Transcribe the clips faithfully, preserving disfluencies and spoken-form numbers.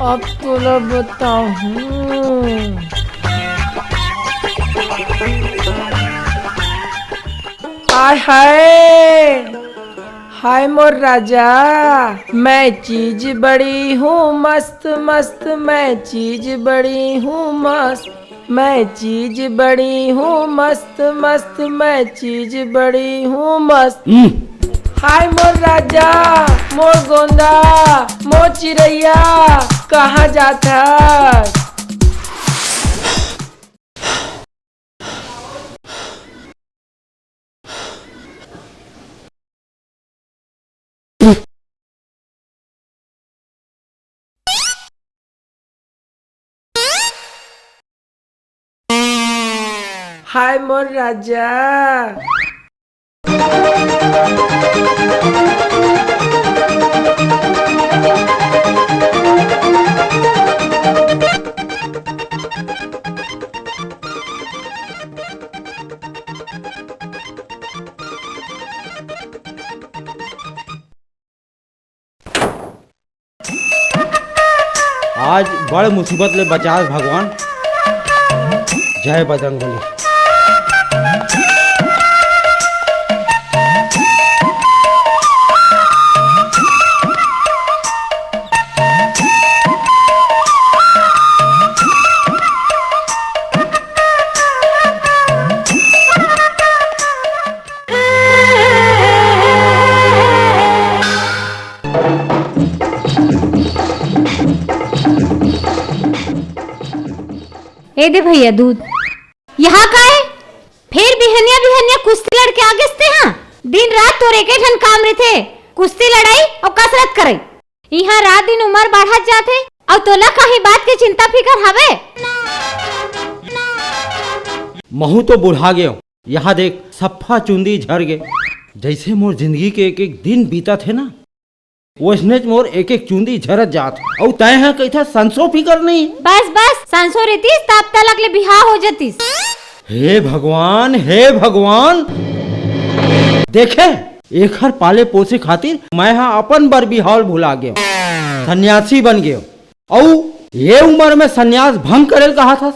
अब तोला बताहूँ। हाय हाय, हाय मोर राजा, मैं चीज बड़ी हूँ मस्त मस्त, मैं चीज बड़ी हूँ मस्त, मैं चीज बड़ी हूँ मस्त मस्त, मैं चीज बड़ी हूँ मस्त। हम्म। हाय मोर राजा, मोर गोंदा, मोर चिरैया, कहाँ जात हस? हाय मोर राजा। आज बड़ मुसीबत ले बचास भगवान। जय बजरंग बली। ए दे भैया दूध। यहाँ का है? फेर बिहनिया बिहनिया कुश्ती लड़ के आ गेस ते, हाँ? दिन रात तोर एके ठन काम रहिथे, कुश्ती लड़ाई अउ कसरत करई। इहाँ रात दिन उमर बाढ़त जाथे, अउ तोला काहीं बात के चिंता फिकर हवे? महूँ तो बुढ़ा गेंव। यहाँ देख, सफ्फा चुंदी झर गे। जइसे मोर जिंदगी के एक-एक दिन बीतत हे ना, वइसनेच मोर एक-एक चुंदी झरत जात हे। अउ तैं ह कहिथस संसो फिकर नहीं। बस, बस, संसो रहितिस, तब तलक ले बिहाव हो जतिस। हे भगवान, हे भगवान, देखे, एखर पाले पोसे खातिर मैं ह अपन बर बिहाव ल भुला गेंव, सन्यासी बन गेंव। अउ ये उमर में सन्यास भंग करे ल कहत हस?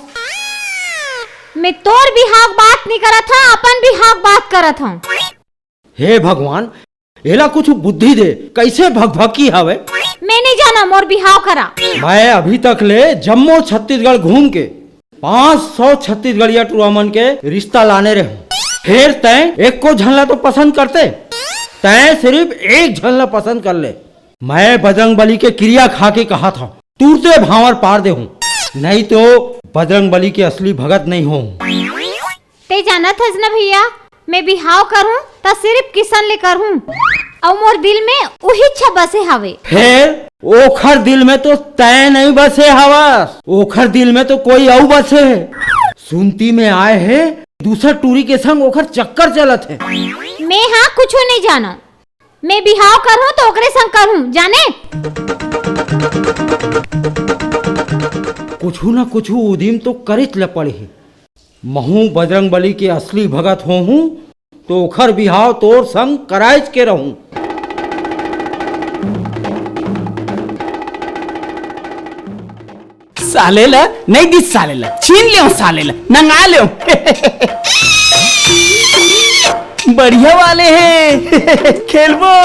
मैं तोर बिहाव के बात नइ करत हंव, अपन बिहाव के बात करत हंव। हे भगवान, एला कुछु बुद्धि दे, कइसे भकभकी हवय? मैं नइ जानंव, मोर बिहाव करा। मैं अभी तक ले जम्मो छत्तीसगढ़ घूम के पाँच सौ छत्तीसगढ़िया टुरा मन के रिश्ता लाने रहेंव, फेर तैं एको झन ला तो पसंद करते, तैं सिरिफ एक झन ला पसंद कर ले। मैं बजरंग बली के किरिया खा के कहत हंव, तुरते भांवर पार देहूं, नहीं तो बजरंग बली के असली भगत नहीं होहूं। तैं जानत हस ना भैया, मैं बिहाव करहूं त सिरिफ किसन ले करहूं, अउ मोर दिल में उही इच्छा बसे हवे। फेर ओखर दिल में तो तैं नहीं बसे हवस, ओखर दिल में तो कोई अउ बसे हे। सुनती में आए हे, दूसर टूरी के संग ओखर चक्कर चलत हे। मैं हा कुछु नहीं जानंव। मैं बिहाव करहूं त ओकरे संग करहूं, जाने? कुछु न कुछु उदिम तो करेच ल पड़ही। महूं बजरंग बली के असली भगत होहूं, त ओखर बिहाव तोर संग कराएच के रहूं। साले ला, नहीं दिस साले ला, छीन लेंव साले ला, नंगा लेंव। बढ़िया वाले हे, खेलबो।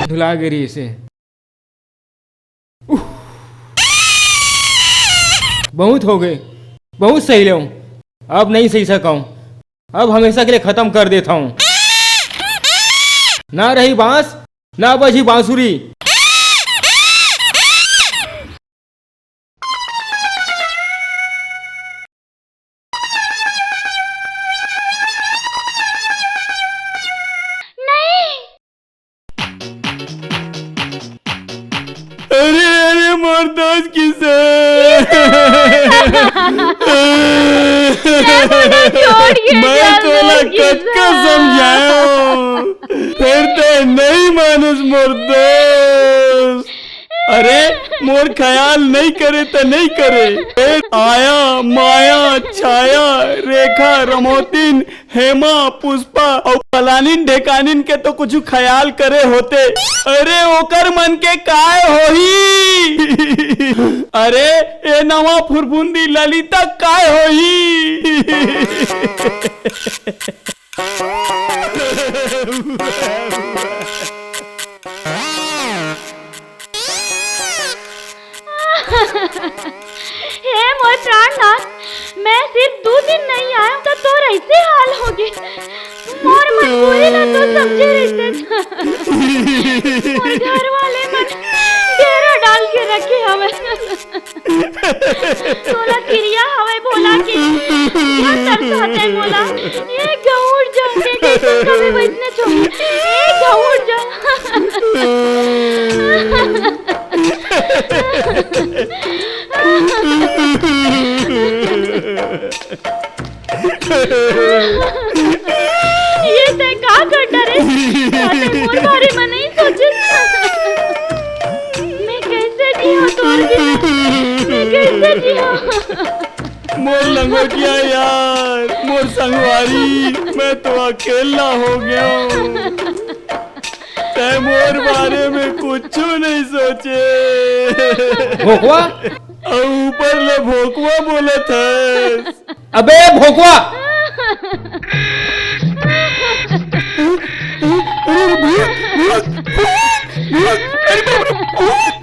धुला गे रहिसे। उफ। बहुत हो गे, बहुत सहि लेंव, अब नहीं सहि सकंव, अब हमेशा के लिए खतम कर देथंव। ना रही बांस, ना बजही बांसुरी। नहीं। अरे, अरे, मोर दोस्त किसे। मैं तोला कतका समझायो, फेर ते नहीं मानस मोर दोस्त। अरे, मोर ख्याल नहीं करे त नहीं करे। फेर आया, माया, छाया, रेखा, रमौतिन, हेमा, पुष्पा अउ फलानिन ढेकानिन के तो कुछु ख्याल करे होते। अरे, ओकर मन के काय होही? अरे, ए नवा फुरफुंदी ललिता काय होही? हे मोर प्राणनाथ, मैं सिर्फ दू दिन नहीं आया त तोर ऐसे हाल होगे। मोर मजबूरी ला तो समझे रहिते। मोर घर वाले मन डेरा डाल के रखे हवे। तोला किरिया हवय भोला के, ना तरसाते मोला। ए गौर जंगे जैसे कभी वैसने छोड़। ए गौर जंग। ये तै का कर डरे? तै मोर बारे में नहीं सोचे। मैं कैसे जिया तोर बिना? मैं कैसे जिया? मोर लंगोटिया यार, मोर संगवारी, मैं तो अकेला हो गया हूँ। तै मोर बारे में कुछ नहीं सोचे। भोकवा? अउ ऊपर ले भोकवा बोलत है। अबे भोकवा! अरे, भूत, भूत, भूत, भूत, अरे बाप रे, भूत।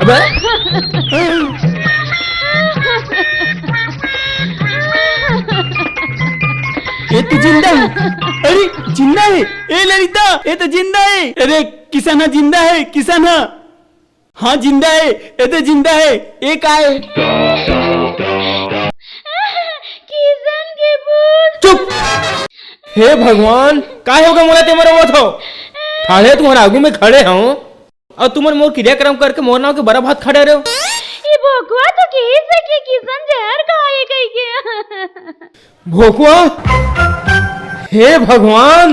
अबे। ए तो जिंदा है। अरे, जिंदा है। ए ललिता, ए तो जिंदा है। अरे, किसन हा जिंदा है, किसन हा। हाँ, जिंदा है, ए तो जिंदा है। ए का है? किसन के पूत। चुप! हे भगवान, काय होगे मोला ते मरवत हो? ठाढ़े तुम्हर आगू में खड़े हंव, अउ तुमन मोर क्रियाक्रम करके मोर नाव के बरा भात खा डरे हो। ये भोकवा तो किहिस हे कि किसन जहर खाए कहिके। भोकवा? हे भगवान,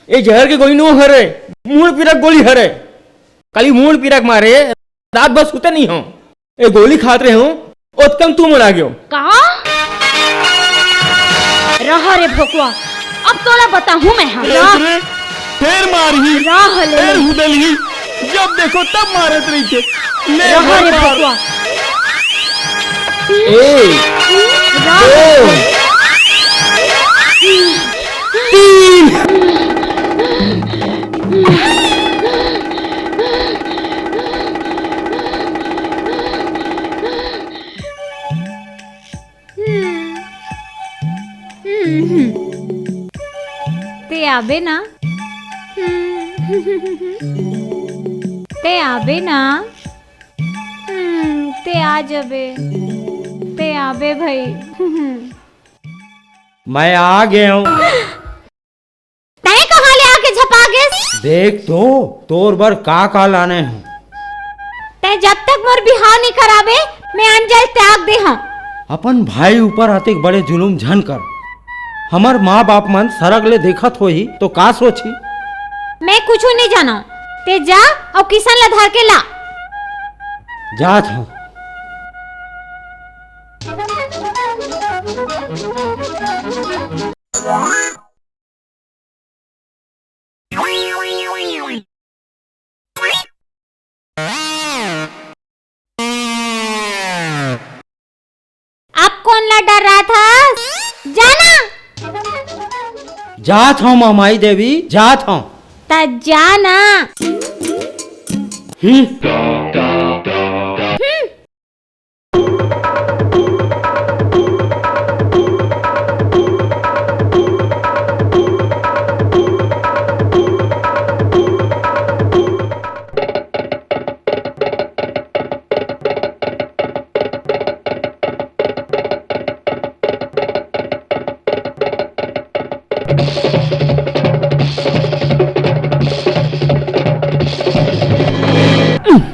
ये जहर के गोली नो हरे, मूड़ पीरा के गोली हरे। काली मूड़ पीरा के मारे रात भर सुते नहीं हो। ए गोली खात रहे हो, ओतकन तू मरा गयो। कहा? रहा रे भोकवा, अब तोला बताहूं मैं, हाँ। ए रे, फेर मारही, रहा ले। फेर हुदलही, जब देखो तब मारत रहिथे। ले रहा रे मार। भोकवा। ए, रहा। दो, तीन। हम्म। हम्म। ते आबे ना? हम्म। ते आबे ना? हम्म, ते आ जबे। ते आबे भाई। मैं आ गया हूँ। तैं कहाँ ले आके झपा गेस? देख तो, तोर बर का का लाने हूँ। तैं जब तक मोर बिहाव नइ कराबे, मैं अन्न जल त्याग दे हूँ। अपन भाई ऊपर अतेक बड़े जुलुम झन कर। हमर माँ बाप मन सरग ले देखत होही तो का सोचही? मैं कुछु नइ जानव। तैं जा अउ किसन ला धर के ला। जात हूँ। अब कोन ला डराथस? जाना। जात हूँ मामाई देवी, जात हूँ। त जाना। हम्म।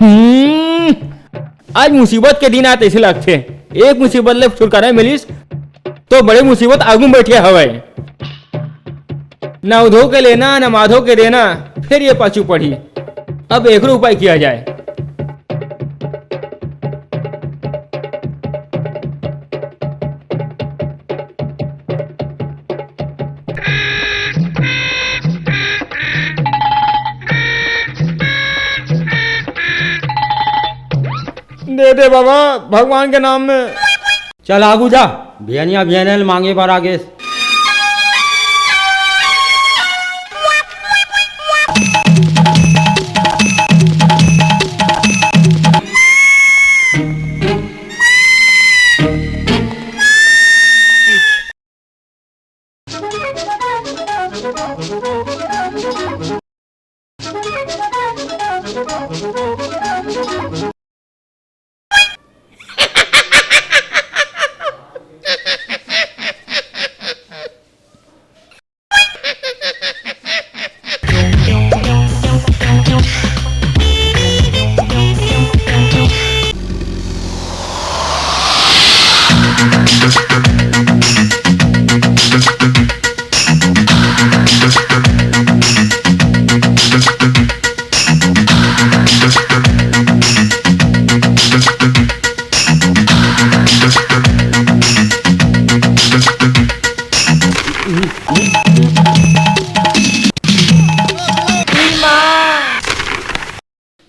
हम्म। आज मुसीबत के दिन आय तइसे लगथे। एक मुसीबत ले छुटकारा मिलिस, तो बड़े मुसीबत आगू म बइठे हवय। ना उधो के लेना, ना माधो के देना, फेर ये पाछू पड़ही। अब एकरो उपाय किया जाय। दे दे बाबा, भगवान के नाम में। चल आगू जा, बिहनिया बिहनिया ले मांगे बर आगेस।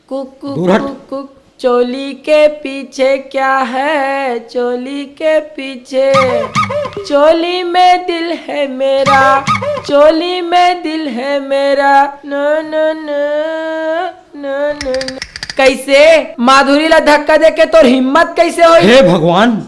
कुक कुक दूर हट। कुक कुक, चोली के पीछे क्या है? चोली के पीछे, चोली में दिल है मेरा, चोली में दिल है मेरा। नो नो नो नो नो नो। कैसे माधुरी ला धक्का दे के तोर हिम्मत कैसे होई? हे भगवान,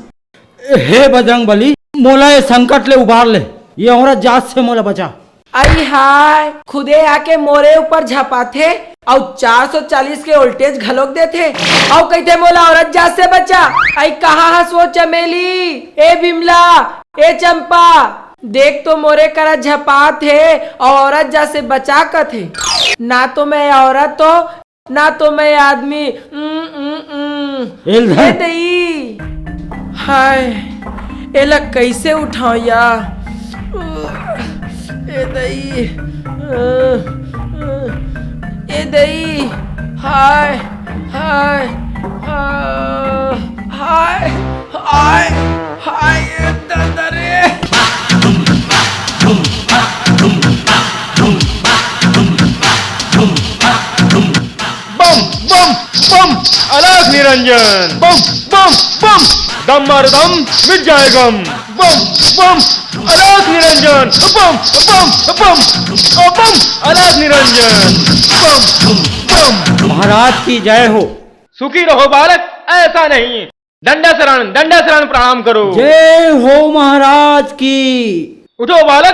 हे बजरंग बली, मोला ये संकट ले उबार ले, ये औरत जात से मोला बचा। अई हाय, खुदे आके मोरे ऊपर झपाथे अउ चार सौ चालीस के वोल्टेज घलोक देथे अउ कहिथे, "मोला औरत जात से बचा।" अई कहाँ हस वो चमेली, ए बिमला, ए चंपा, देख तो मोरे करा झपात हे अउ औरत जात से बचा कथे। ना तो मैं औरत तो ना तो मैं आदमी। उम, उम, उम। एल धर। ए दई, हाय, एला कैसे उठाओ या? ए दई, ए दई, हाय, हाय, हाय, हाय, हाय, ए ददा रे। बम बम बम, अलख निरंजन। बम बम बम, दम मारो दम, मिट जाए गम। बम बम, अलख निरंजन। बम बम बम, ओ बम, अलख निरंजन। Bomb bomb. महाराज की जय हो। सुखी रहो बालक, ऐसा नहीं। दंडा शरण, दंडा शरण, प्रणाम करो। जय हो महाराज की। उठो बालक,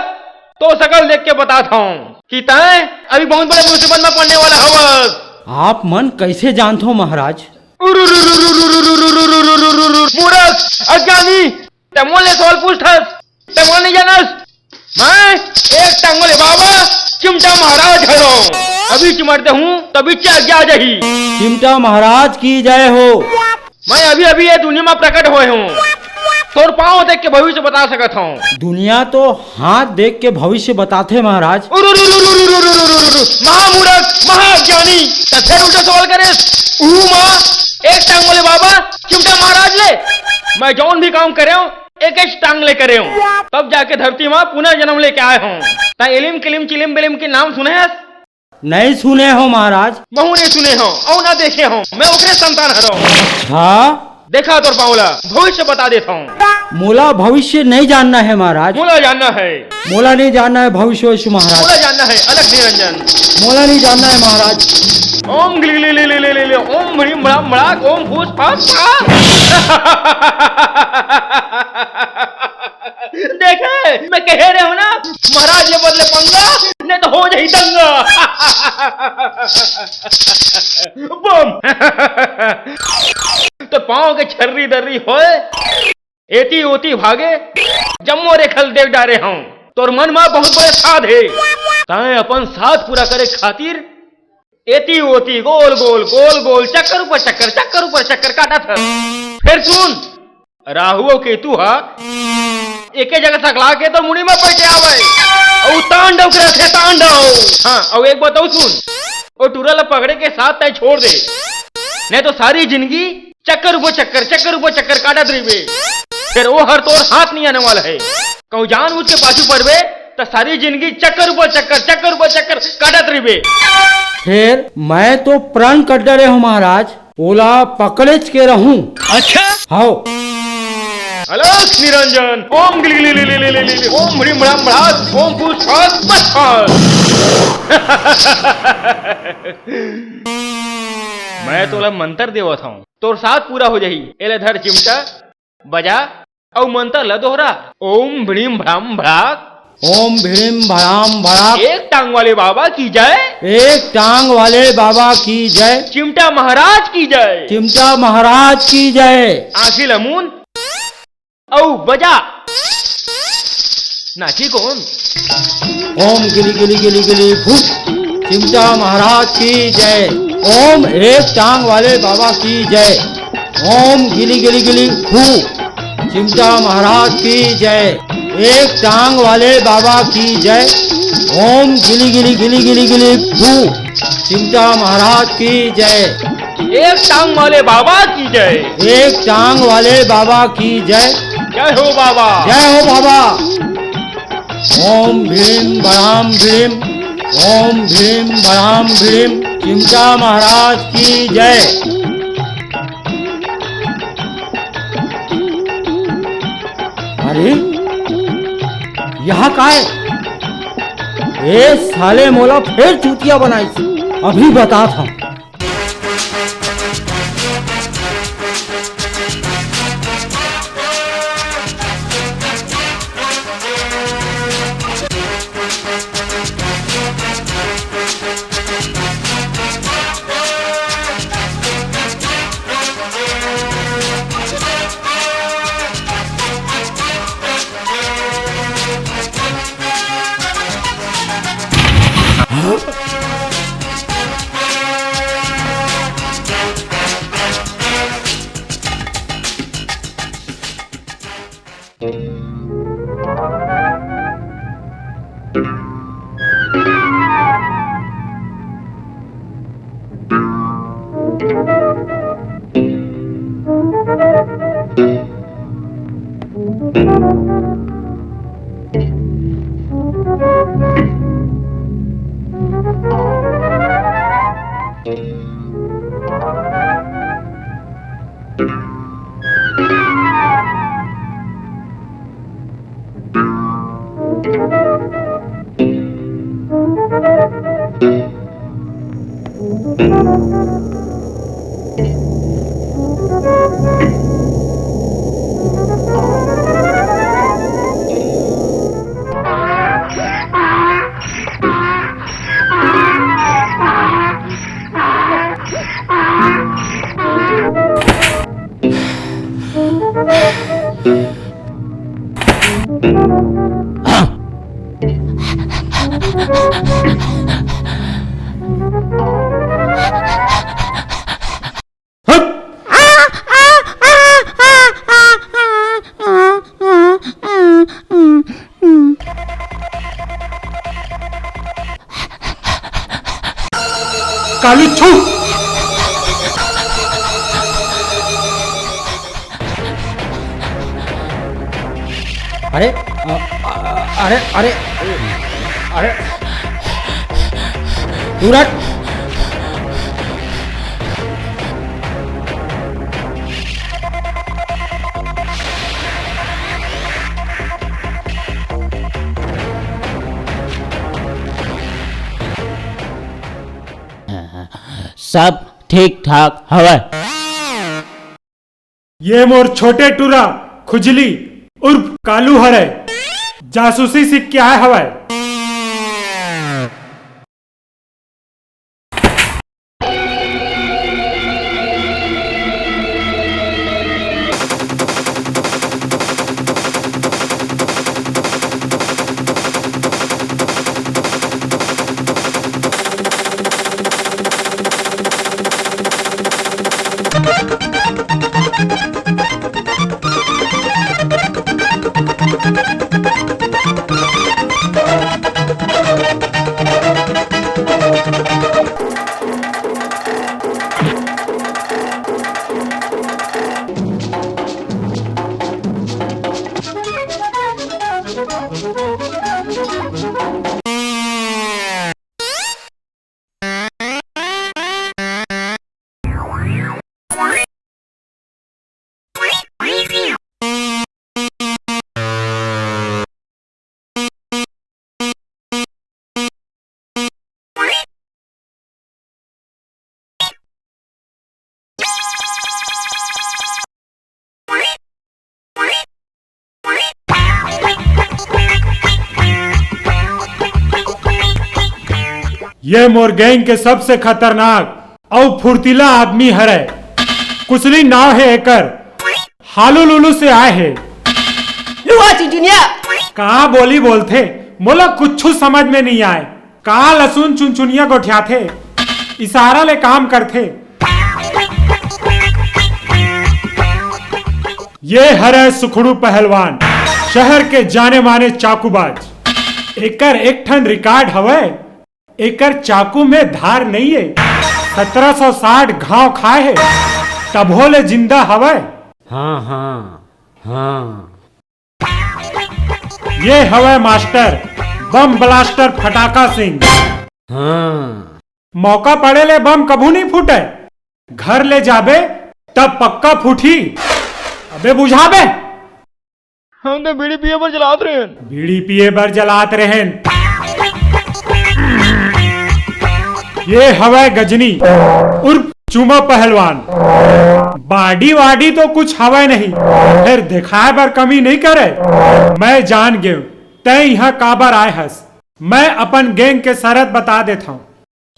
तो सकल देख के बतात हूँ कि तैं अभी बहुत बड़े मुसीबत में पड़ने वाला हवस। आप मन कैसे जानत हो महाराज? मूर्ख, अज्ञानी, तैं मोला सवाल पूछथस, तैं मोला नहीं जानस। मैं एक टांग वाले बाबा चिमटा महाराज हरों। अभी चिमट देहूं, तभी क्या क्या जाही। चिमटा महाराज की जय हो। मैं अभी अभी ये दुनिया में प्रकट होए हूँ। तोर पाँव देख के भविष्य बता सकत हूँ। दुनिया तो हाथ देख के भविष्य बताथे महाराज। महामूर्ख, महाज्ञानी, त फिर उल्टा सवाल करे। ऊ माँ, एक टांग वाले बाबा चिमटा महाराज ले। मैं जौन भी काम करे हूँ, एक ही टांग ले करे हूँ, तब जाके धरती में पुनर्जन्म लेके आए हूँ। ता इलिम किलिम चिलिम बिलिम के नाम सुने हस? नहीं सुने हो महाराज। महू नहीं सुने हो और ना देखे हो, मैं ओकरे संतान हरो। अच्छा। देखा तोर पाँव ला, भविष्य बता देता हूँ। मोला भविष्य नहीं जानना है महाराज। मोला जानना है। मोला नहीं जानना है भविष्य वैश्य महाराज। मोला जानना है अलख निरंजन। मोला नहीं जानना है महाराज। ओम गिली गिली ली ली ली ली ली, ओम मणि मणा मणा, ओम फूस फास फा। देखे, मैं कहे रहे हूँ ना, महाराज ले बदले पंगा, नहीं तो हो जाही दंगा। बम। तो पाँव के छर्री दर्री होए, एती ओती भागे, जम्मो रेखल देख डारे हूँ। तोर मन में बहुत बड़े साध हे, तैं अपन साध पूरा करे खातिर एती ओती गोल गोल, गोल गोल, चक्कर ऊपर चक्कर, चक्कर ऊपर चक्कर काटत हे। फेर सुन, राहु अउ केतु ह एके जगह सकला के तो मुड़ी म बइठे हवय, अउ तांडव करत हे, तांडव। हाँ, अउ एक बात अउ सुन, ओ टूरा ल पकड़े के साथ तैं छोड़ दे, नहीं तो सारी जिंदगी चक्कर ऊपर चक्कर, चक्कर ऊपर चक्कर काटत रहिबे। फेर ओ हर तोर हाथ नहीं आने वाला हे। कहूँ जानबूझ के पाछू पड़बे, त सारी जिंदगी चक्कर ऊपर चक्कर, चक्कर ऊपर चक्कर काटत रहिबे। फेर मैं तो प्रण कर डरे हूँ महाराज, ओला पकड़ेच के रहूँ। अच्छा? हव। अलख निरंजन, ओम गिली गिली गिली गिली गिली, ओम भ्रीम भ्राम भ्रास, ओम फूस फास मत फास। मैं तोला मंत्र देवत हूँ, तोर साथ पूरा हो जाही। एले धर चिमटा, बजा अउ मंत्र ल दोहरा। ओम भ्रीम भ्राम भ्राक। ओम भ्रीम भ्राम भ्राक। एक टांग वाले बाबा की जय। एक टांग वाले बाबा की जय। चिमटा महाराज की जय। चिमटा महाराज की जय। आंखी ल मूंद अउ बजा। नाची कोन? ओम गिली गिली गिली गिली फुट। चिमटा महाराज की जय। ओम एक टांग वाले बाबा की जय। ओम गिली गिली गिली फू। चिमटा महाराज की जय। एक टांग वाले बाबा की जय। ओम गिली गिली गिली गिली गिली फू। चिमटा महाराज की जय। एक टांग वाले बाबा की जय। एक टांग वाले बाबा की जय। जय हो बाबा। जय हो बाबा। ओम भीम बड़ाम भीम। ओम भीम बड़ाम भीम। चिमटा महाराज की जय। अरे, यहाँ काय? ए साले, मोला फेर चूतिया बनाइस। अभी बतात हंव। कालू छू। अरे, अ, अ, अरे, अरे, अरे, उरट। सब ठीक ठाक हवय। ये मोर छोटे टूरा खुजली उर्फ कालू हरय। जासूसी सीख के आय हवय। ये मोर गैंग के सबसे खतरनाक अउ फुर्तीला आदमी हरय। कुसली नाव हे एकर, हालू लुलू से आए हे। लुआ चुनचुनिया। का बोली बोलथे, मोला कुछु समझ में नइ आय। का लसुन चुनचुनिया गोठियाथे, इशारा ले काम करथे। ये हरय सुखड़ू पहलवान, शहर के जाने माने चाकूबाज। एकर एक ठन रिकॉर्ड हवय, एकर चाकू में धार नइये, सतरा सौ साठ घाव खाए हे, तभो ले जिंदा हवय। हाँ, हाँ, हाँ। ये हवय मास्टर बम ब्लास्टर फटाका सिंह। हाँ। मौका पड़े ले बम कभू नइ फूटय, घर ले जाबे तब पक्का फूटही। अबे बुझाबे। हम तो बीड़ी पिए बर जलात रहेन। बीड़ी पिए बर जलात रहेन। ये हवय गजनी उर्फ चूमा पहलवान। बाडी वाडी तो कुछ हवय नहीं, फेर देखाय बर कमी नइ करे। मैं जान गेंव, तैं इहाँ काबर आय हस। मैं अपन गैंग के शरत बता देथंव।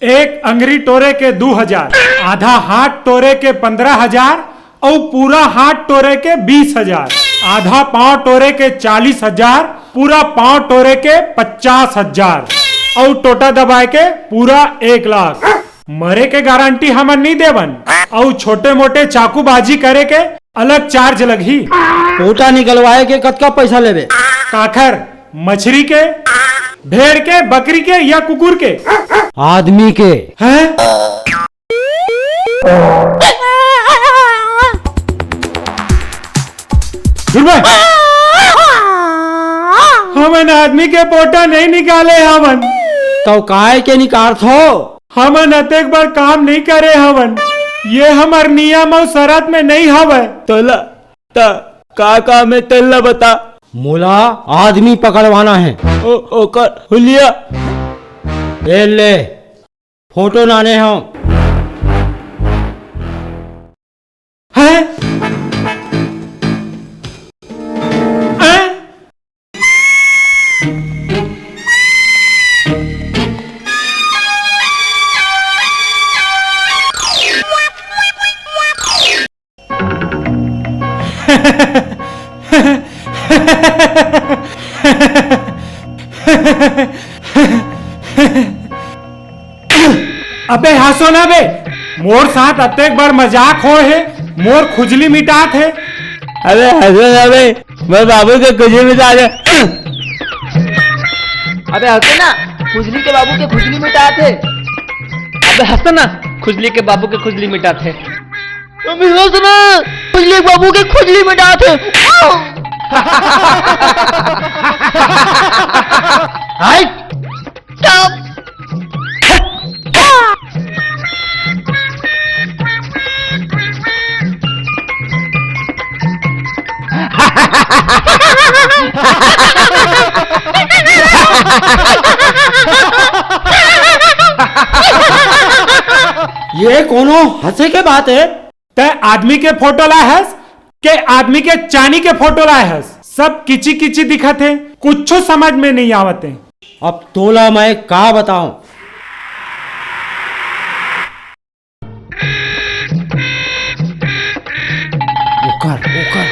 एक अंगरी टोरे के दू हजार, आधा हाथ टोरे के पंद्रह हजार अउ पूरा हाथ टोरे के बीस हजार, आधा पांव टोरे के चालीस हजार, पूरा पांव टोरे के पचास हजार अउ टोटा दबाए के पूरा एक लाख। मरे के गारंटी हमन नइ देवन अउ छोटे मोटे चाकूबाजी करे के अलग चार्ज लगही। पोटा निकलवाए के कतका पैसा लेबे? काखर? मछरी के, भेड़ के, बकरी के या कुकुर के? आदमी के। हैं? दुर्बे! हमन आदमी के पोटा नइ निकाले हवन। तौ काय के निकारथो? हमन अतेक बड़ काम नइ करे हवन। ये हमर नियम अउ शरत में नइ हवय। तोला त का काम हे तेला बता। मोला आदमी पकड़वाना हे। ओ, ओकर हुलिया। ए ले, फोटो लाने हंव। हैं? हैं? अबे हंसो ना बे, मोर साथ अतेक बड़ मजाक होए हे, मोर खुजली मिटात हे। अबे हंसो ना बे, मोर बाबू के खुजली मिटात हे। अबे हंसो ना, खुजली के बाबू के खुजली मिटात हे। अबे हंसो ना, खुजली के बाबू के खुजली मिटात हे। अबे हंस ना, खुजली बाबू के खुजली मिटात हे। हाय। ये कोनो हंसे के बात हे? तैं आदमी के फोटो लाए हस के आदमी के चानी के फोटो लाए हस? सब किची किची दिखत हे, कुछो समझ में नइ आवत हे। अब तोला मैं का बताऊं? ओकर, ओकर।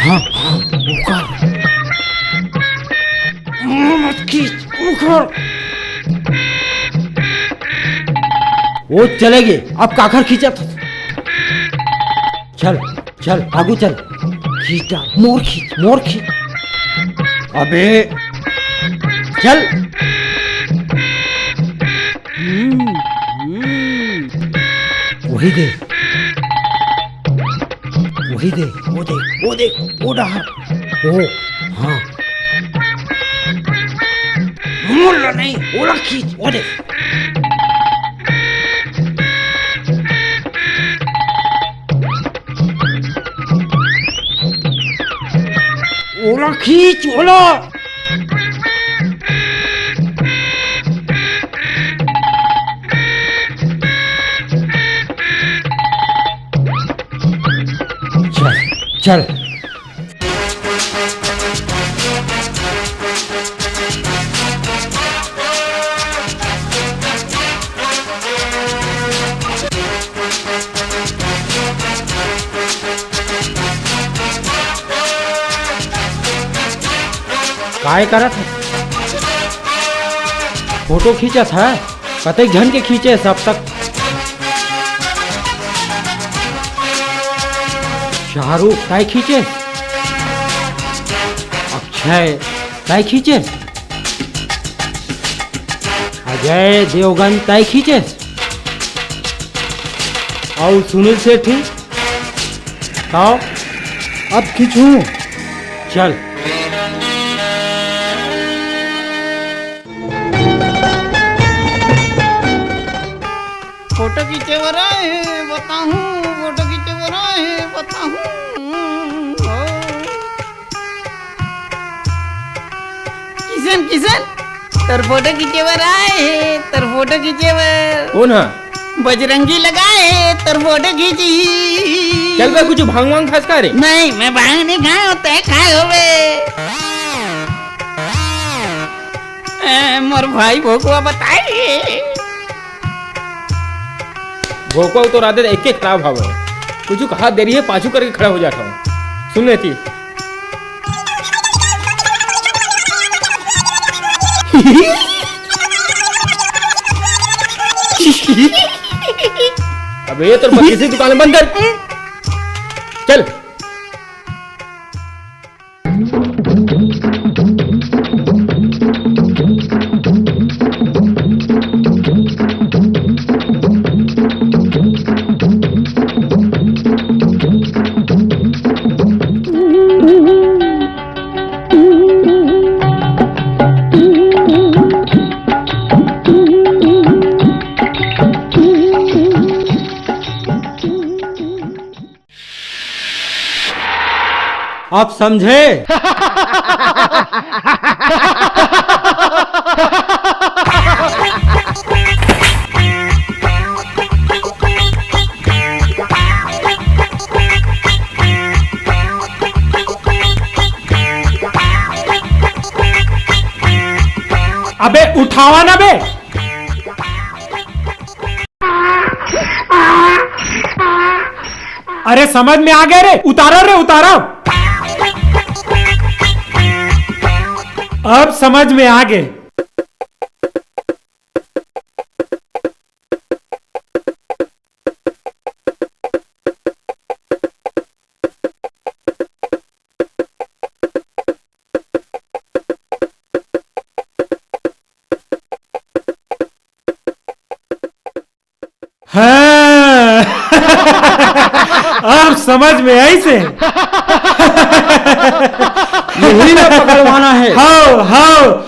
हाँ, हाँ, ओकर। मत खींच, ओकर। वो चले गे, अब काखर खींचत हस? चल, चल, आगू चल। खींच डाल, मोर खींच, मोर खींच। अबे, चल। हम्म, हम्म। वही दे, वही दे। वो देख, वो देख, वो डहर। ओ, हाँ। मोला नहीं, ओला खींच, वो देख। ओला खींच, ओला। चल, चल। काय करत हे? फोटो खींचत हे? कतेक झन के खींचे सब तक? शाहरुख, तय खींचे? अक्षय, तय खींचे? अजय देवगन, तय खींचे? अउ सुनील शेट्टी? ताव अब खींचू। चल। फोटो खींचे बर आए हे, बताहूँ, फोटो खींचे बर आए हे, बताहूँ। ओ। किशन, किशन, तोर फोटो खींचे बर आए हे, तोर फोटो खींचे बर। कोन हा? बजरंगी लगाए हे, तोर फोटो खींची। चल बे, कुछ भांग वांग खास का रे? नहीं, मैं भांग नहीं खाए हों, तय खाए होबे। ए, मोर भाई भोकवा बताए हे। भोकवा तो राधे एक के खराब हवे। कुछ कहा देरी हे, पाछू करके खड़ा हो जाता हूँ। सुन लेती। अबे ये तो बत्तीस दुकान बंद कर। चल। आप समझे? अबे उठावा ना बे। अरे समझ में आ गया रे, उतारा रे, उतारा। अब समझ में आ गए। हाँ। अब समझ में आई से। यही ना पकड़वाना है। हाव, हाव।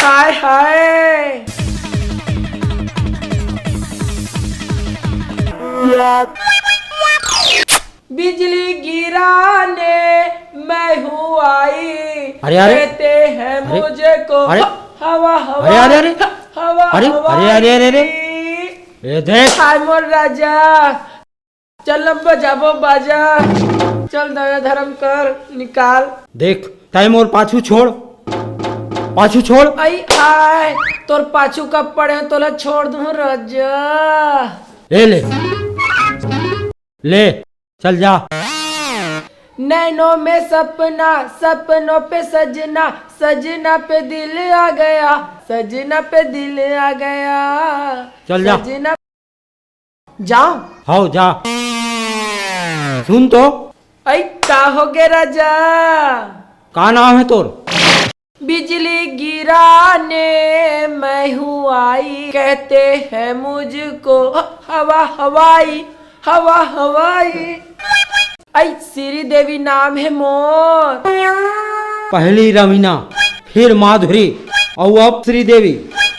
हाय हाय। बिजली गिराने मैं हूँ आई, अरे, अरे। देते हैं अरे, मुझको अरे। हवा, हवा, अरे, अरे, अरे। हवा, अरे, हवा अरे, अरे, अरे, अरे। की। ए, देख। हाय मोर राजा, चल अब बजाबो बाजा। चल दया धर्म कर, निकाल। देख, तैं मोर पाछू छोड़, पाछू छोड़। आई आय, तोर पाछू कब पड़े, तोला छोड़ दूं राजा। ले, ले, ले, चल जा। नैनों में सपना, सपनों पे सजना, सजना पे दिल आ गया, सजना पे दिल आ गया। चल जा। सजना जाओ। हव, जा। सुन तो। अई, का होगे राजा? का नाम हे तोर? बिजली गिराने मैं हूँ आई, कहते हैं मुझको हवा हवाई, हवा हवाई। अई, श्रीदेवी नाम हे मोर। पहली रवीना, फिर माधुरी, अउ अब श्रीदेवी।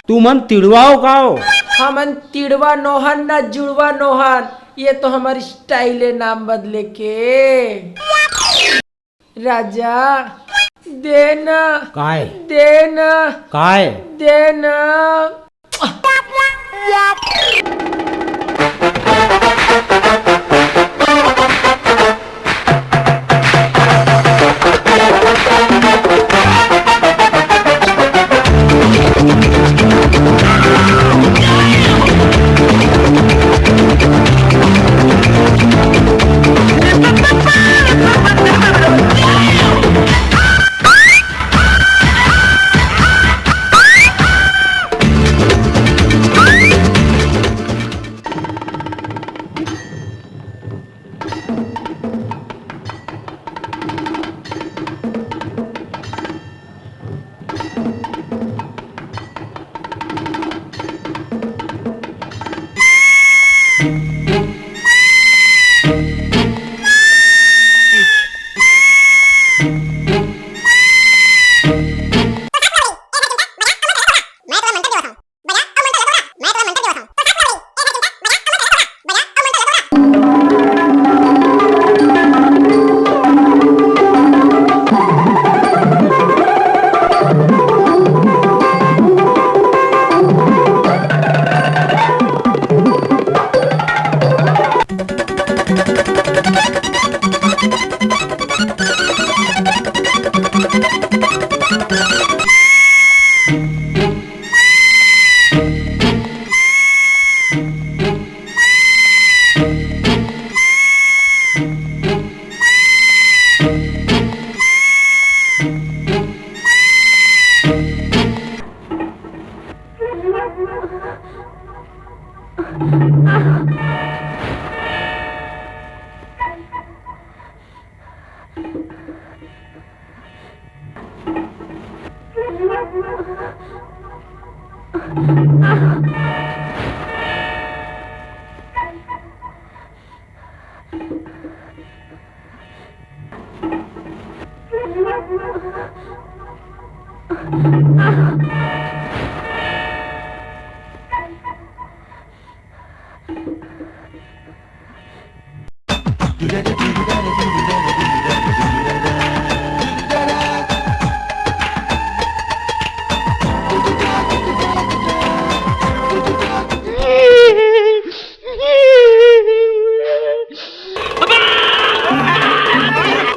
तुमन तिड़वा हो का हो? हमन तिड़वा नोहन ना जुड़वा नोहन, ये तो हमर style हे नाम बदले के। राजा, दे ना। काय? दे ना। काय? दे ना।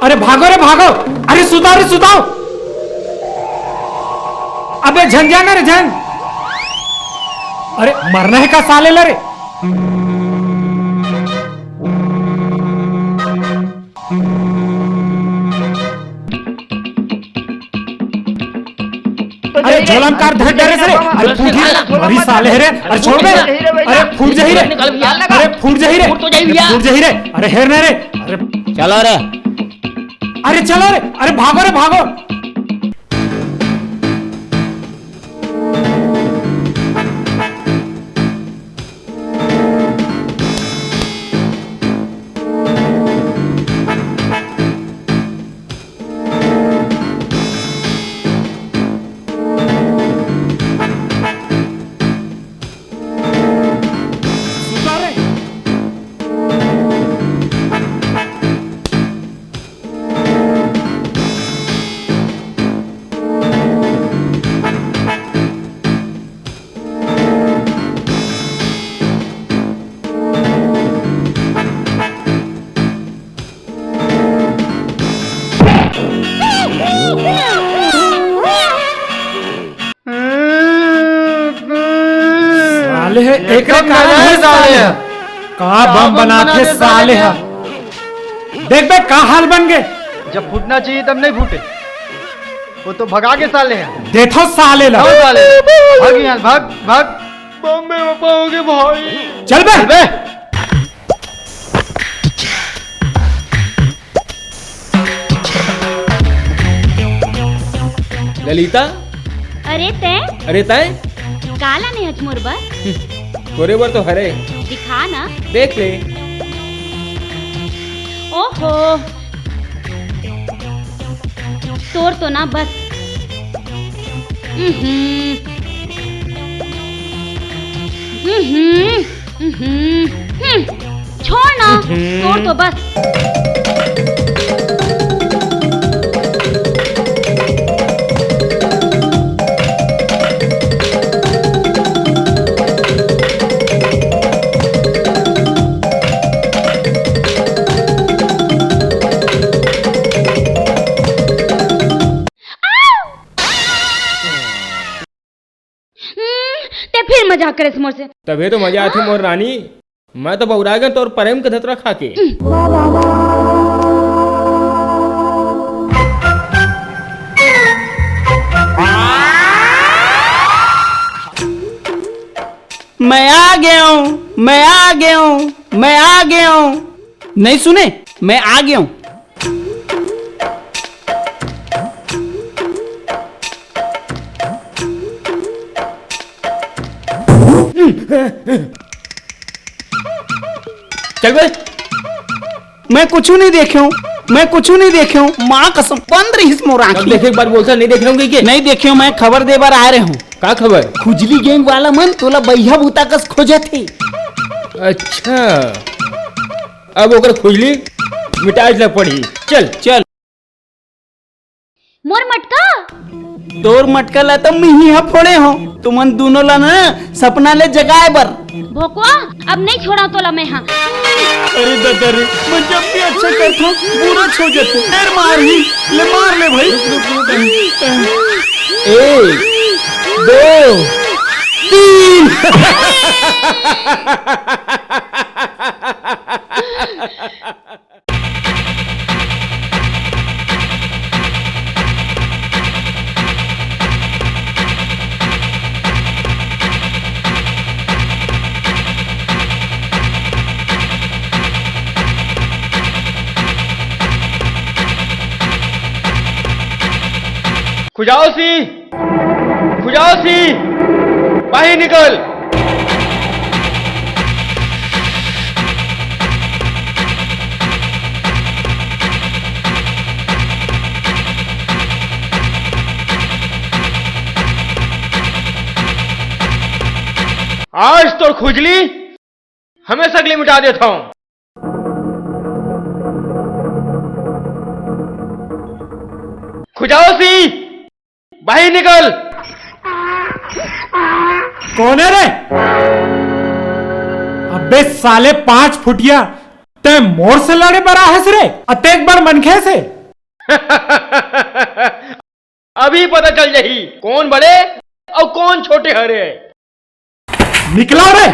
अरे भागो रे भागो। अरे सुताओ रे सुताओ। अबे झन जाना रे झन। अरे मरना हे का साले ला रे। अरे झोला म कार धर डरे से रे। अरे फूट ही रे। मरी साले हे रे। अरे छोड़ बे। अरे फूट जाही रे। अरे फूट जाही रे। फूट जाही रे। अरे हेर ना रे। अरे चलो रे। अरे चलो रे। अरे भागो रे भागो। ले हे, एकरे एकदम कारण नजर हे साले साले ह। ह। का का बम बम बनाथे बनाथे साले साले ह। ह। देख बे, का हाल बन गे। जब फूटना चाहिए तब नहीं फूटे। वो तो भगा के साले ह। देखो साले ला। जाओ साले। भाग यहाँ, भाग, भाग। बम में वफा हो गए भाई। चल बे। चल बे। ललिता। अरे तैं? अरे तैं? का लाने हच मोर बर? तोरे बर तो हरे। दिखा ना। देख ले। ओहो, तोर तो ना बस। उहुं। उहुं। उहुं। हम्म। छोड़ ना, उहुं। तोर तो बस। हम्म, ते फिर मजाक करेस मोर से। तभे तो मजा आथे मोर रानी। मैं तो बउरा गेंव तोर प्रेम के धतुरा खा के। मैं आ गेंव, मैं आ गेंव, मैं आ गेंव। नहीं सुने, मैं आ गेंव। चल बे। मैं कुछू नहीं देखेंव, मैं कुछू नहीं देखेंव। माँ कसम, बंद रहिस मोर आँखी। देखे के बाद बोलथस, नहीं देखे होंगे के? नहीं देखेंव, मैं खबर दे बर आय रहेंव। का खबर? खुजली gang वाला मन तोला बइहा भूता कस खोजत हे। अच्छा, अब ओकर खुजली मिटाए ला पड़ही। चल। चल। मोर मटका? तोर मटका ला तो मिही हा फोड़े हों, तुमन दूनों ला ना सपना ले जगाए बर। भोकवा, अब नहीं छोड़ंव तोला मैं हा। अरे ददा रे, मैं जब भी अच्छा करथों, बुरा हो जाथे। फेर मारही, ले मार ले भाई। एक, दो, तीन। खुजावसी, खुजावसी, बाहिर निकल। आज तोर खुजली हमेशा के लिए मिटा देथंव। खुजावसी, बाहिर निकल। कोन हे रे? अबे साले पांच फुटिया, तैं मोर से लड़े बर आए हस रे? अतेक बड़ मनखे से? अभी पता चल जाही कोन बड़े अउ कोन छोटे हरे। निकला रे।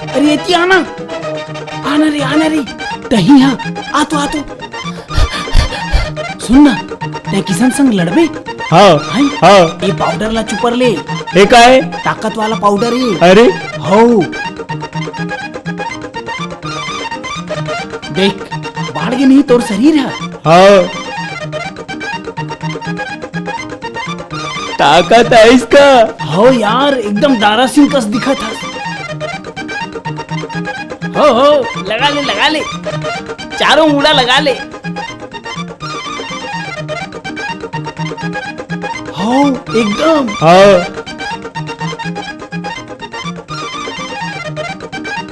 अरे एती आना, आना रे, आना रे। तहीं हा, आ तो, आ तो। सुन ना, तैं किसन संग लड़बे? हाँ, हैं? हाँ। ये पाउडर ला चुपर ले। ये का हे? ताकत वाला पाउडर हे। अरे। हौ। देख, बाढ़ गे नहीं तोर शरीर हा। हाँ। ताकत हे इसका। हौ यार, एकदम दारा सिंह कस दिखत हा। हो, हो, लगा ले, लगा ले। चारों मुड़ा लगा ले। हौ, एकदम। हाँ।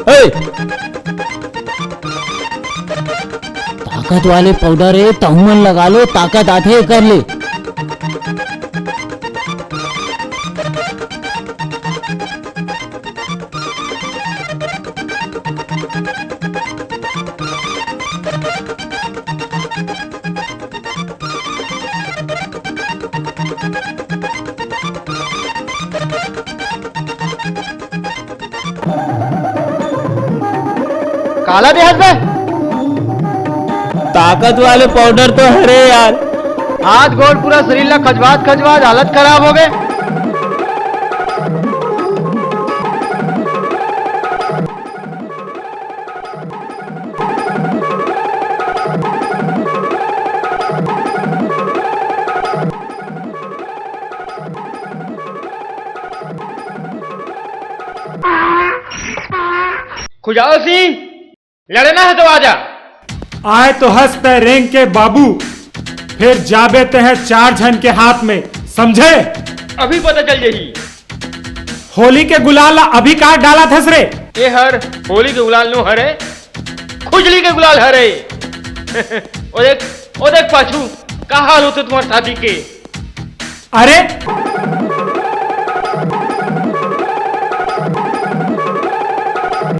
ए! ताकत वाले पाउडर हे, तहु मन लगा लो, ताकत आथे एकर ले। काला देहत बे? ताकत वाले पाउडर तो हरे यार। हाथ गोड़ पूरा शरीर ला खजवात खजवात हालत खराब हो गए। खुजाओ सिंह, लड़ना है तो आजा। आए तो हंस तय रेंग के बाबू, फिर जाबे ते है चार झन के हाथ में, समझे? अभी पता चल जाही। होली के गुलाल ला अभी काट डाला थस रे। ए हर होली के गुलाल नो हरे, खुजली के गुलाल हरे। ओ देख, ओ देख पाछू, का हाल होते तुम्हारे साथी के? अरे,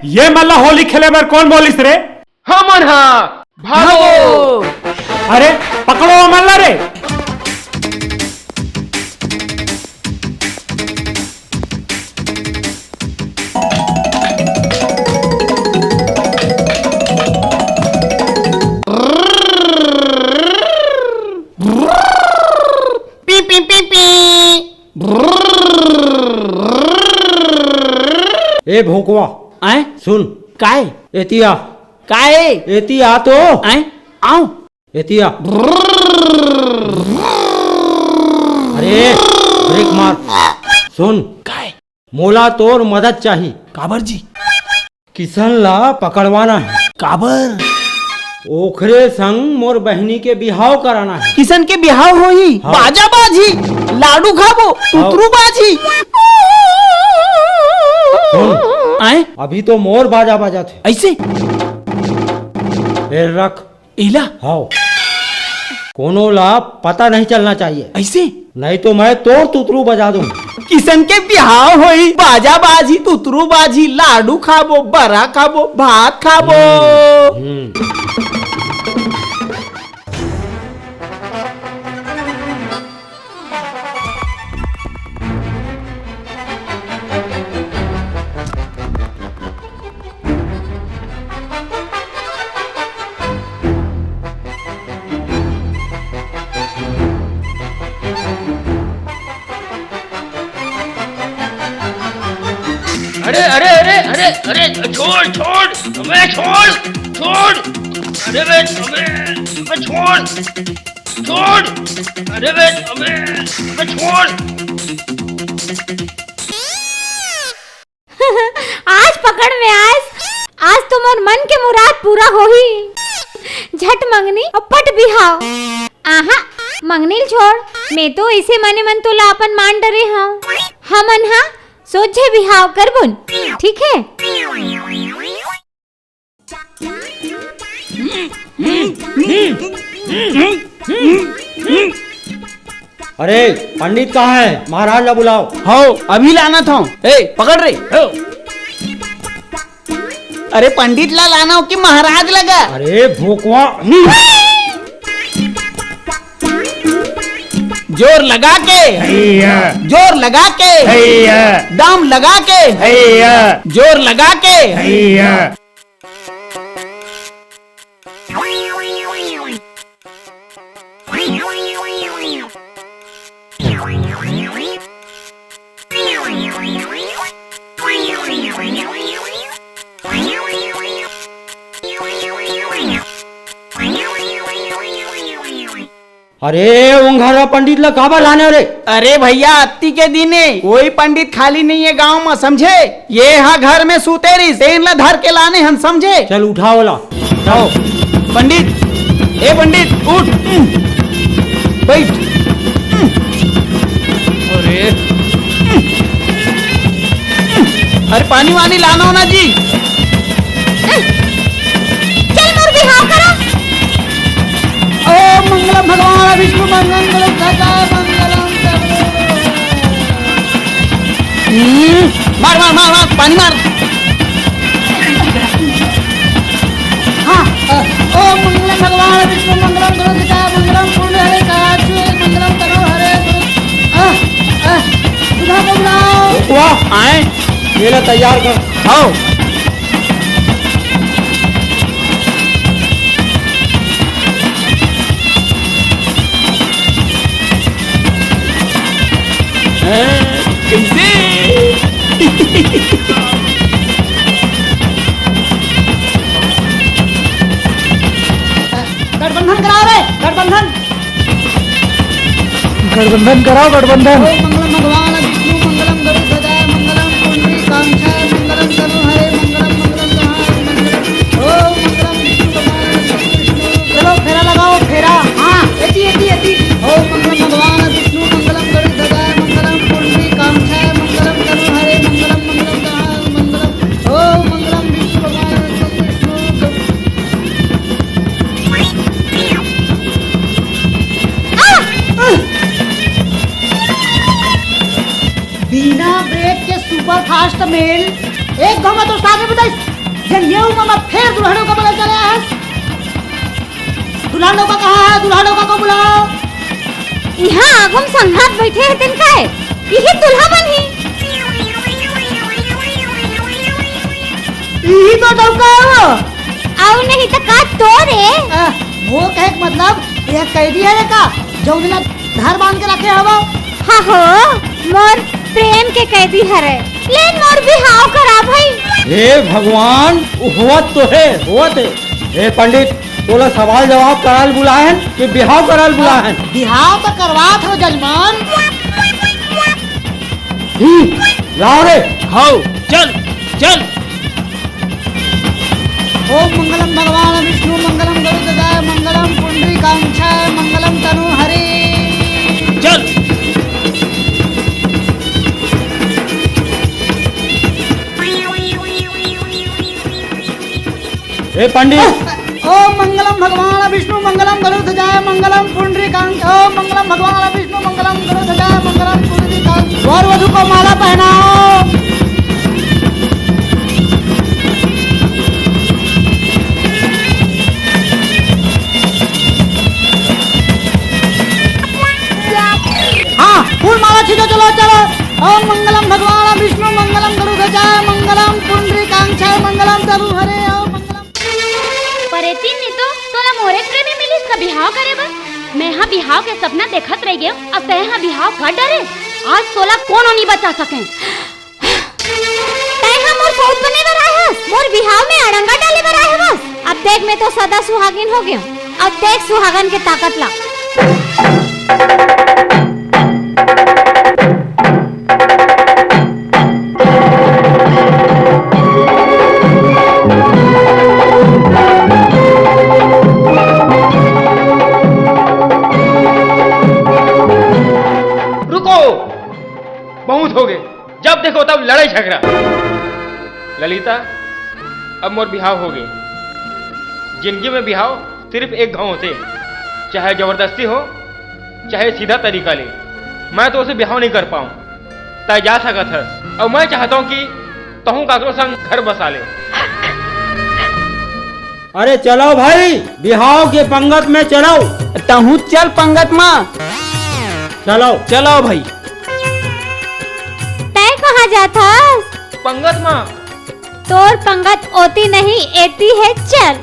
ये मन ला होली खेले बर कौन बोलिस रे? हमन हा। भागो। अरे, पकड़ो मन ला रे। पी, पी, पी, पी। ए भोकवा, आय? सुन। काय? एती आ। काय? एती आ तो। आय? आओ। एती आ। अरे, ब्रेक मार। सुन। काय? मोला तोर मदद चाही। काबर जी? किशन ला पकड़वाना है। काबर? ओखरे संग मोर बहिनी के बिहाव कराना है। किशन के बिहाव होही, हाँ। बाजा बाजी, लाडू खाबो, हाँ। तुतरू बाजी। सुन, आए? अभी तो मोर बाजा बाजत है। ऐसे? ए रख। एला? हाँ। कोनो ला पता नहीं चलना चाहिए। ऐसे? नहीं तो मैं तोर तुतरू बजा दूं। किशन के बिहाव होई, बाजा बाजी, तुतरू बाजी, लाडू खाबो, बरा खाबो, भात खाबो। हम्म, हम्म। अरे, अरे, अरे, अरे, अरे, छोड़, छोड़, अबे छोड़, छोड़, अरे बे, अबे, अबे छोड़, छोड़, अरे बे, अबे, अबे छोड़। आज पकड़ में आयस, आज तो मोर मन के मुराद पूरा होही। झट मंगनी अउ पट बिहाव। आहा, मंगनी ल छोड़, मैं तो ऐसे मने मन तोला अपन मान डरे हंव। हमन हा सोझे बिहाव करबुन, ठीक है? अरे, पंडित कहाँ है? महाराज ला बुलाओ। हव, अभी लानत हंव। ए, पकड़ रे। हव। अरे, पंडित ला लाना हो कि महाराज ला गा? अरे, भोकवा। जोर लगा के। हैया। जोर लगा के। हैया। दम लगा के। हैया। जोर लगा के। हैया। अरे, ओंघरा पंडित ला काबर लाने रे? अरे भैया, अत्ती के दिन हे, कोई पंडित खाली नहीं है गांव में, समझे? ये हा घर में सूते रहिस, तेन ला धर के लाने हन, समझे? चल, उठाओ ला। उठाओ। पंडित, ए पंडित, उठ। बैठ। अरे। अरे, पानी वानी लाना हो ना जी। चल मोर बिहाव करा। ओम मंगलम भगवान विष्णु मंगलम गणेश ध्वजा मंगलम सर्वे। हम्म, मार, मार, मार, मार, पानी मार। हाँ, अ, ओम मंगलम भगवान विष्णु मंगलम गणेश ध्वजा मंगलम पूर्ण हरे काक्षु मंगलम तनो हरे। अ, अ, सुधा को बुलाओ। वाह, आए। मेला तैयार कर। हाँ। हैं? कैसे? गठबंधन कराओ रे, गठबंधन। गठबंधन कराओ, गठबंधन। ओम मंगलम भगवान विष्णु, मंगलम गरुड़ ध्वजाय, मंगलम पुंडरीकाक्षाय, मंगलम तनु हरे, मंगलम मंगलम गहाय, मंगलम। ओम मंगलम विष्णु भगवान विष्णु, विष्णु। चलो फेरा लगाओ, फेरा। हाँ, एती, एती, एती। ओम मंगलम भगवान विष्णु, मंगलम गरुड़ ध्वजाय, मंगलम पुंडरीकाक्षाय, मंगलम तनु हरे, मंगलम मंगलम गहाय, मंगलम। ओम मंगलम विष्णु भगवान विष्णु, विष्णु। बिना ब्रेक के सुपर फास्ट मेल एक घाव म तो साथ में बताइस। जब ये उम्र में फेर दुल्हनों का बगल चले आए हैं। दुल्हनों का कहाँ है? दुल्हनों का को बुलाओ। इहाँ आगू म संघात बैठे हैं, तेन का है? इही दुल्हा बनही। इही तो डौका है वो। अउ नहीं तो का तोरे? आ, वो कहे के मतलब, ये कैदी है का? जौन ला धर बांध के रखे हवा। हाँ हो, मोर प्रेम के कैदी हरे। लेन मोर बिहाव करा भाई। हे भगवान, होवत तो हे, होवत हे। हे पंडित, तोला सवाल जवाब कराल बुलाहन कि बिहाव कराल बुलाहन? बिहाव तो करवात हो जजमान। ही, लाओ रे। हाउ, चल, चल। ओम मंगलम भगवान विष्णु, मंगलम गरुड़ ध्वजाय, मंगलम पुंडरीकाक्षाय, मंगलम तनु हरे। चल। ए पंडित। ओम मंगलम भगवान विष्णु, मंगलम गरुड़ ध्वजाय, मंगलम पुंडरीकाक्ष। ओम मंगलम भगवान विष्णु, मंगलम गरुड़ ध्वजाय, मंगलम पुंडरीकाक्ष। वर वधु को माला पहनाओ। हाँ, फूल माला छींटो, चलो, चलो। ओम मंगलम भगवान विष्णु, मंगलम गरुड़ ध्वजाय, मंगलम पुंडरीकाक्षाय, मंगलम तनु हरे। ओम मंगलम। परेतीन नी तो तोला मोरे प्रेमी मिलिस का बिहाव करे बर। मैं हा बिहाव के सपना देखत रह गेव, अब तैं हा बिहाव कर डरे। आज तोला कोनो नी बचा सके। तैं हा मोर सौत बने बर आए हस, मोर बिहाव में अड़ंगा डाले बर आए हवस। अब देख, मैं तो सदा सुहागिन हो गेव। अब देख सुहागन के ताकत ला। रुको, बहुत हो गए। जब देखो तब लड़ाई झगड़ा। ललिता, अब मोर बिहाव हो गए। जिंदगी में बिहाव सिर्फ एक घाव होथे, चाहे जबरदस्ती हो, चाहे सीधा तरीका ले। मैं तो उसे बिहाव नहीं कर पाऊँ, तय जा सकत हस। और मैं चाहता हूँ कि तहूँ काकरो संग घर बसा ले। अरे चलो भाई, बिहाव के पंगत में चलो। तहूँ चल पंगत मा। चलो। चलो भाई। तय कहाँ जात हस? पंगत मा। तोर पंगत ओती नहीं, एती है, चल।